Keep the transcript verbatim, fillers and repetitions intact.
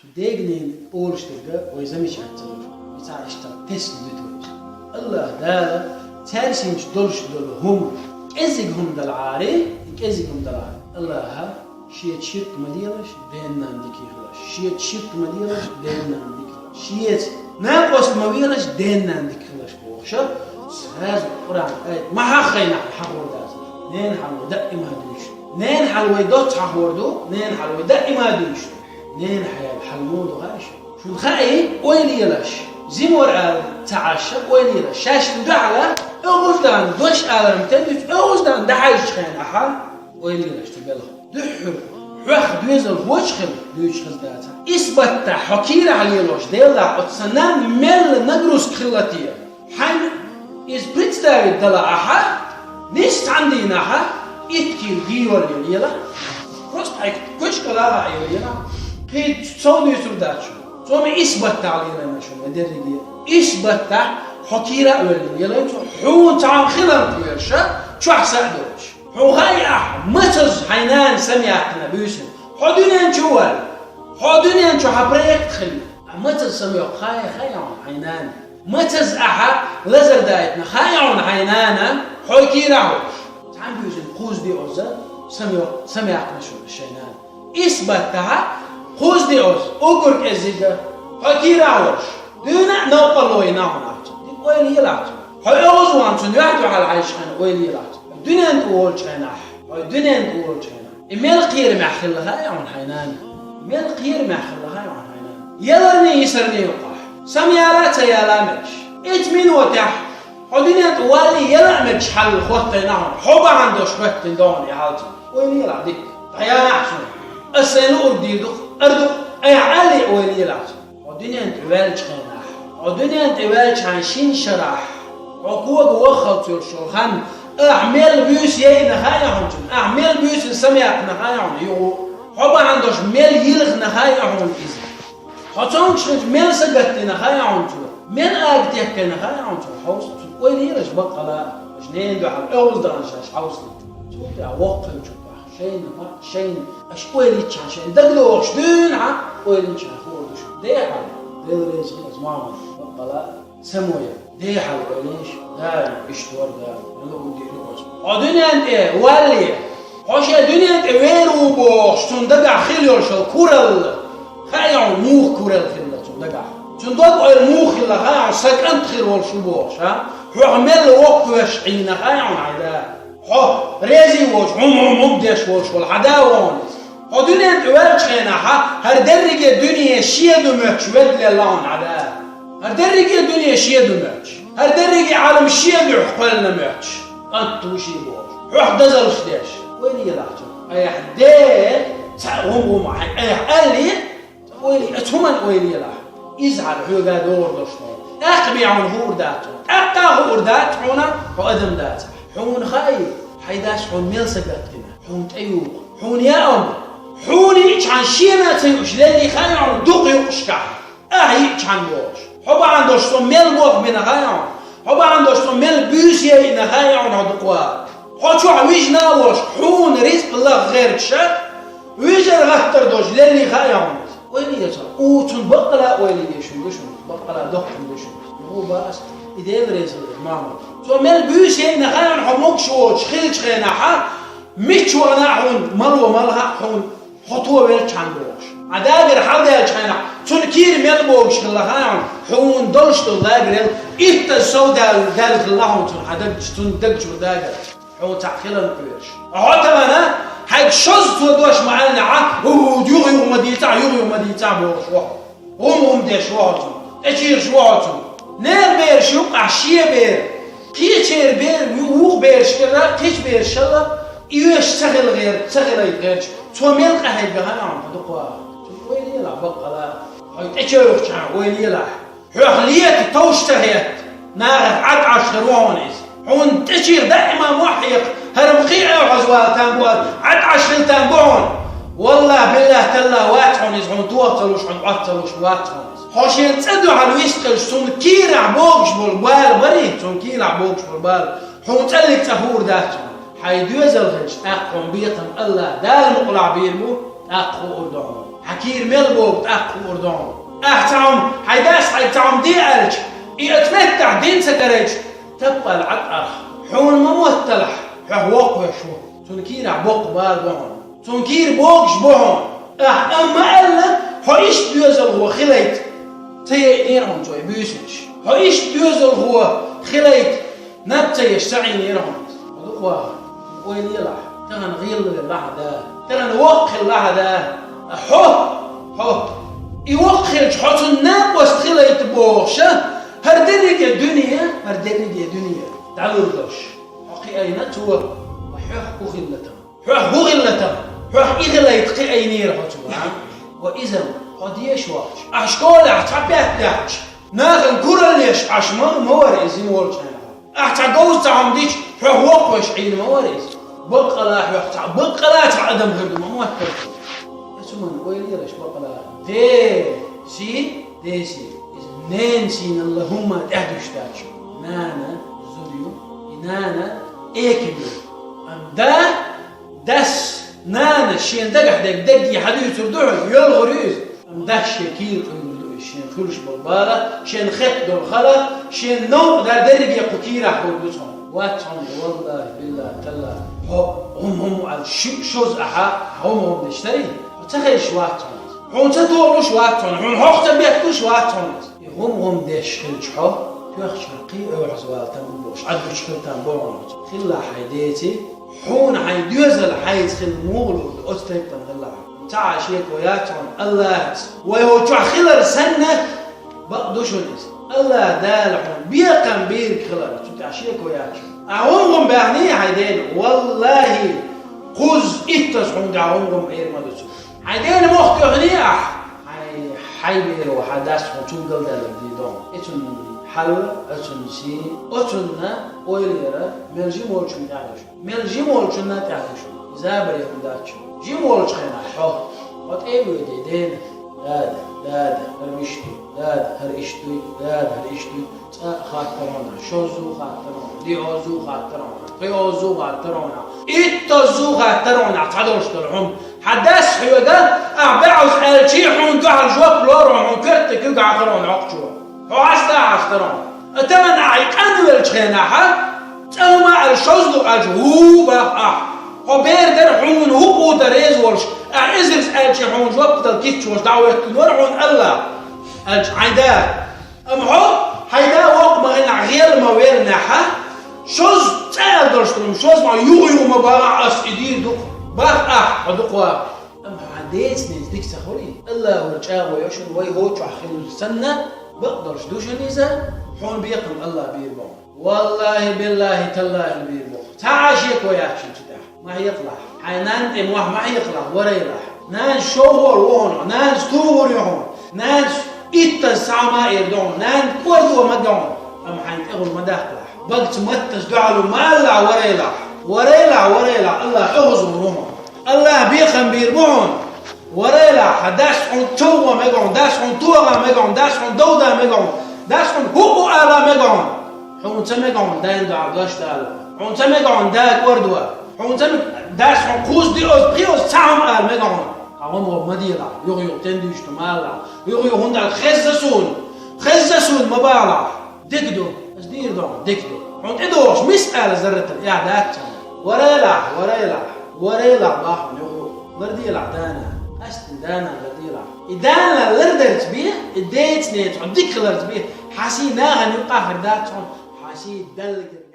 Дега-нанна олуш дерг вай замечать ца луш, и цхьа иштта тесна дуьту вайша. АллахӀ Дала цаьршинчу долуш долу хӀума, кӀеззиг хӀума дала Ӏари, и кӀеззиг хӀума дала Ӏари. АллахӀа шеца ширк ма делаш, ден-нанна дика хиларш. Шеца ширк ма делаш, ден-нанна дика хиларш. Шеца накъост ма велаш, ден-нанна дика хиларш бохуша. Сразу Къуръан аят ма хьаххайнахь хьахор дац. Ненан хьал вай даима дуьйцуш ду. Ненан хьал вай доцца хьахор ду, ненан хьал вай даима дуьйцуш ду. Ненан хьал, хьал муха ду хаьий шуна? Шуна хаьий, ойла елаш, зимор ала ца Ӏаш, ойла елаш. Шаьшна дуьхьала, оьгӀуз дан дош аларна тедуьйцу, оьгӀуз дан дахьаьжчу хенахьа, ойла елаш цу белхан. Дуьххьара, хьох доьзал хӀоьчу хила, дуьйцуш хаза дацахь. Исбаттахь хьо кийрахь лелош, Делахь оцу сан нанна мелла нагрузка хилла те? Хьайна иза представить дала ахьа, нис цхьана дийнахьа, итт кийла гийор лелахь. Просто хьайга кочкала а лелахь. Кхин цо дуьйцур дац шуна. Цо ма исбаттахь лелайна шуна дерриге. Исбаттахь хьо кийра а вевлла лелайна цо, хьуна цхьа хиларна кхоьруша, чохь са а доцуш. Хьуна хаьий ахьа, мацаза хьайн нана самаяккхина буьйсанна? Хьо дуьнен чу ваьлла. Хьо дуьнен чу хьан проект хилла. Ахьа мацаза самайоккху хаьий, хаьий хьуна хьайн нана? Мацаза ахьа лазар дайтина хаьий хьуна хьайн нана, хьо кийрахь волуш? Цхьана буьйсанна кхузза де оза самайоккху, самаяккхина шуна шайн нана. Исбаттахьа кхузза де оза, уггар кӀеззига, хьо кийрахь волуш? Дуьйна а новкъарло йина хьуна ахьа цунна. Дика ойла елахь цунна. Хьо оьгӀазвахана цунна юьхь-дуьхьал хьаьжча хьайна ойла елахь цунна. Дуьнен тӀе волчу хенахь, хьо дуьнен тӀе волчу хенахь. И мел кхерамехь хилла хаьий хьуна хьайн нана? Мел кхерамехь хилла хаьий хьуна хьайн нана? Яларний, йисарний юкъахь, самаяла а ца яла мегаш, итт минотехь хьо дуьнен тӀе валлий яла а мегаш хьал хӀоттийна хьуна, хьо бахьана долуш хӀоьттина ду хьуна и хьал цунна. Ойла елахь дика. ДӀаяла ахьа цунна. Ас сайна луург дийр ду-кх, ара ду-кх, айхьа алий, ойла елахь цунна. Хьо дуьнен тӀе ваьллачу хенахь, хьо дуьнен тӀе ваьллачхьана шина шарахь, хьо кога ваххалц йолуш йолу хан, ахьа мел буьйса яйина хаьий хьуна цунна, ахьа мел буьйсанна самаяккхина хаьий хьуна юха, хьо бахьана долуш мел йилхина хаьий хьуна иза? Хьо цомгуш хилча мел сагатдина хаьий хьуна цо, мел ага текхкина хаьий хьуна цо, хьовса цунна. Ойла елаш баккъала, аша ненан дуьхьал оьгӀаздахана шаьш хьовса. Цул тӀаьхьа воккха хилча, шайна, ма, шайна, аша ойла йичхьана, шайна дагадогӀуш дуьйна хьан ойла йичхьана хуур ду шуна. Дехьа, Дела реза хила, Мухьаммад, баккъала, самоя, дехьа ойла йиш, Дала иштта вара Дала, мила хӀун дийр ду оцу. Хьо дуьнен тӀе валле, хьо шен дуьнен тӀе вер ву бохуш, цунна дагахь хила йолуш йолу куралла, хаьий хьуна муха куралла хилла цунна дагахь? Цунна дог-ойла муха хилла хаьий хьуна, сан кӀант хир волуш ву бохуш, а? Хьох мелла воккхавеш Ӏийна хаьий хьуна хьайн да? Хьо реза волчу, хӀум-хӀум-хӀум деш волуш волу хьан да ву хьуна иза? Хьо дуьнен тӀе ваьллачу хенахь, хӀара дерриге дуьне шен ду моьттуш ведда лелла хьуна хьан да? ХӀара дерриге дуьне шен ду моьттуш, хӀара дерриге Ӏалам шен дуьхьа кхоьллина моьттуш, кӀант ву шен бохуш, хьох дозаллаш деш. Ойла елахь цунна. Айхьа де, цхьа хӀума-хӀума хьайн айхьа алле, ойла, оцу хӀуманна ойла елахь. Иза хьан хьоьга догӀур долуш ма ву. ТӀаккха бен хьуна хуур дац хьуна. ТӀаккха а хуур дац хьуна, хьо адам дацахь. Хьуна хаьий, хьайн дас хьуна мел сагатдина, хьуна тӀеюкъу, хьуна яа хӀума, хьуна йичхьана шена а ца юуш леллий хаьий хьуна дукха юкъашкахь, ахьа йичхьана бохуш. Хьо бахьана долуш со мел болх бина хаьий хьуна, хьо бахьана долуш со мел буьйса яйина хаьий хьуна хьо дукха вала. Хьо чохь вижна а волуш, хьуна ризкъ лаха гӀерташ а, вижар гӀаттар долуш леллий хаьий хьуна иза? Ойла е цунна. У, цунна баккъала ойла е шуна ду шуна, баккъала доккхана ду шуна. Юха бац, и Дела реза хила, Мухьаммад. Цо мел буьйса яйина хаьий хьуна хьо могуш воцуш хилчу хенахь, мичча вахана а хьуна мало малха а хьуна, хьо товелчхьана бохуш. Хьан дагара хьалдаьллачу хенахь, цунна кийра мел богуш хилла хаьий хьуна, хьуна долуш долу лагарел иттаза сов даьлла, даьлла хилла хьуна цунна хьан даг, цунна даг чуьра дагара. Хьуна цхьаъ хиларна кхоьруш. Хьо тахана, хьайга шозза цо дош ма аьллинехь, хӀу-хӀу, юха-юха ма дийцахь, юха-юха ма дийцахь бохуш ву хьо. ХӀума-хӀума деш ву хьо цунна, тӀечийраш ву хьо цунна. Нехан бераш юкъахь шен бер, кхечеран бер, ву-, вукху бераш кӀира, кхечу берашал а, и оьшуш ца хила гӀерта, ца хилийта гӀерташ, цо мел къахьегна хаьий хьуна хьо дукха вала. Цунна ойла елахь баккъала, хьо тӀечевхча хьан ойла елахь. Хьох лета товш ца хетта, нахах Ӏад Ӏаш хир ву хьуна иза. Хьуна тӀечех даима мохь хьекха, хӀара-м кхин а Ӏехаза-вала там бу аьлла, Ӏад Ӏаш хила там бу хьуна. Валлахь, биллахь, таллахь, вац хьуна иза, хьуна тоха ца луш, хьуна Ӏотта ца луш, вац хьуна иза. Хьо шен цӀа дуьхьал вист хилча, цунна кийрахь богуш болу бала, мари, цунна кийрахь богуш болу бала, хьуна цӀаллиг цӀа хуур дац хьуна. Хьайн доьзал хилча, тӀаккха хьуна бекхам АллахӀ Дала мукъалахь бийр бу, тӀаккха хуур ду хьуна. Хьан кийра мел богу тӀаккха хуур ду хьуна. Ахь цхьа хӀума, хьайн дас хьайга цхьа хӀума де аьлча, и оцу меттехь дина ца карийча, таппал Ӏад арх. Хьуна ма мотталахь, хьох воккхавеш ву. Цунна кийрахь боккха бала бу хьуна. Цунна кийра богуш бу хьуна. Ахь амма аьлла, хьо иштта доьзалхо хилийта ца яйнера хьуна цо и буьйсанаш. Хьо иштта доьзалхо хилийта наб ца еш ца Ӏийнера хьуна. Хьо дукха ваха, ойла елахь, тахана гӀелла велахь а да, тахана воккха хилла а да. Хьо, хьо, и воккха хилча, хьо цунна накъост хилийта бохуша, хӀара дерриге дуьне, хӀара дерриге дуьне дӀалур долуш. Хьо кхиийна цо, ва хьох хӀун хилла тахана? Хьох хӀун хилла тахана? Хьох и хилийта кхиийнера хьо цо, а? Ва иза, хьо деша вахча, ахь школехь цхьа пятта даьхча, нахана куралла еш Ӏаш ма, ма вара иза, зина волчу хенахь. Ахь цхьа говза цхьа хӀума дича, хьох воккхавеш Ӏийна ма вара иза. Баккъала хьох цхьа, баккъала цхьа адам хир ду ма моттара цо. Аса хӀуманна ойла елаш баккъала. Де, си, деси. Иза ненан сийналла хӀумма тӀаьхьа дуьсуш дац. Нана зуда ю, и нана эким ю. Амма да, дас, нана шен дагахь дерг дерриге хьадуьйцур ду хьуна, йоьлхур ю иза. Амма дас шен кийра къуьйлур ду иза, шен хуьлуш болу бала, шен хетта долу хала, шен новкъа дар дерриге кху кийрахь хӀур ду цунна. Вац хьуна, валлахӀи, биллахӀи, таллахӀи. Хьо хӀума-хӀума аьлла, ши-, шозза ахьа, хьо хӀума-хӀума деш дарий? Хьо ца хезаш вац хьуна иза. Хьуна ца тохалуш вац хьуна, хьуна хьох ца бетталуш вац хьуна иза. И хӀума-хӀума деш хилча хьо, тоьхчара кхин а оьгӀаз вала там бу бохуш, Ӏад гучу хила там бу хьуна оцу. Хилла хьайн деций, хьуна хьайн доьзал хьайца хила муха лур ду, оцу тайпана хилла хьо. Ца Ӏа шеко яц хьуна, АллахӀаца. Вай хӀокху чохь хилар санна, бакъ ду шуна иза. АллахӀ Дала хьуна бекхам бийриг хилар, цу тӀехь шеко яц шуна. Ахь хӀума-хӀума баьхний хьайн дена, валлахӀи, кхузза иттаза хьуна тӀехь хӀума-хӀума Ӏийр ма ду цо. Хьайн дена мохк тоьхний ахь? Хьайн, хьайн беро, хьан дас хьуна цунна галдаьлларг дийр ду хьуна. И цуьнан хьал, оцунна сий, оцунна ойла яра, мел жима волчунна тӀехь ду шуна. Мел жима волчунна тӀехь ду шуна. Забаре хӀума дац шуна. Жима волчу хенахь хьо, хьо тӀе а воьдий, дена: «Дада, дада, хӀара мишта ду? Дада, хӀара иштта дуй? Дада, хӀара иштта дуй?» Цкъа а хаттар хьуна, шозза а хаттар хьуна, диъазза а хаттар хьуна, кхиозза а хаттар хьуна, иттазза а хаттар хьуна, цхьа долуш долу хӀума. Хьан дас хьоьга, ахь бӀозза аьлчий, хьуна дуьхьал жоп лору хьуна, хьуна коьрта куьг хьахкар хьуна хьокхучо. Хьо хьастагӀа хьахкар хьуна. Тахана ахь и къанвеллачу хенахь, цкъа хӀума аьлла, шозза ду аьлча, хӀу бах ахь. Хьо бер дара хьуна, хӀу кху дара реза волуш, ахь эзарза аьлчий хьуна жоп дала кийча волуш дӀахӀоьттина вара хьуна АллахӀ, аьлча хьайн да. Амма хьо, хьайн да воккха ма хилахь, гӀел ма веллинехь, шозза цӀе аьлла долуш ду, шозза ма юха-юха ма бахахь, ас и дийр ду-кх. Бах ахь, хьо дукха ваха. Амма хьан деца-неца дика ца хуьлий? АллахӀ вара чӀагӀо йо шуна, вай хӀокху чохь хилла санна, бакъ долуш ду шуна иза, хьуна бекхам АллахӀ бийр бу. ВаллахӀи, биллахӀи, таллахӀи, бийр бу. Ца Ӏа шеко яц шуна цу тӀехь. Ма хьекхалахь. Хьайн нанна тӀе мохь ма хьекхалахь, варийлахь. Нанас шовхор ву хьуна, нанас тугӀур ю хьуна, нанас иттазза схьа ма эр ду хьуна, нана кӀордо ма ду хьуна. Амма хьайн тӀехула ма даккхалахь. Багца маттаза дуьхьал ву ма алалахь, варийлахь. Варийлахь, варийлахь, АллахӀ оьгӀазвахар ву хьуна. АллахӀ бекхам бийр бу хьуна. Варийлахь, хьан дас хьуна човха мега хьуна, дас хьуна тоха мега хьуна, дас хьуна довда мега хьуна, дас хьуна хӀуъу ала мега хьуна. Хьуна ца мега хьуна дайна дуьхьал дош дала. Хьуна ца мега хьуна да кӀордо. Хьуна ца мега дас хьуна кхузза диъазза, пхиъазза цхьа хӀума ала мега хьуна. Хьан хӀума-хӀума ма делахь, юха-юха тендуьйш ду ма алалахь. Юха-юха хӀунда аьлча хезза суна. Хезза суна ма бахалахь. Дика ду, ас дийр ду хьуна, дика ду. Хьуна тӀедогӀуш миска ала зарратал эхь дац цхьанна. Варийлахь, варийлахь, варийлахь бах хьуна юха. Ларделахь дана. Къаьсттина дана ларделахь. И дана лардарца бен, и деца-неца хьо дика хиларца бен, хьан сий нахана юкъахь хир дац хьуна, хьан сий Далла гира.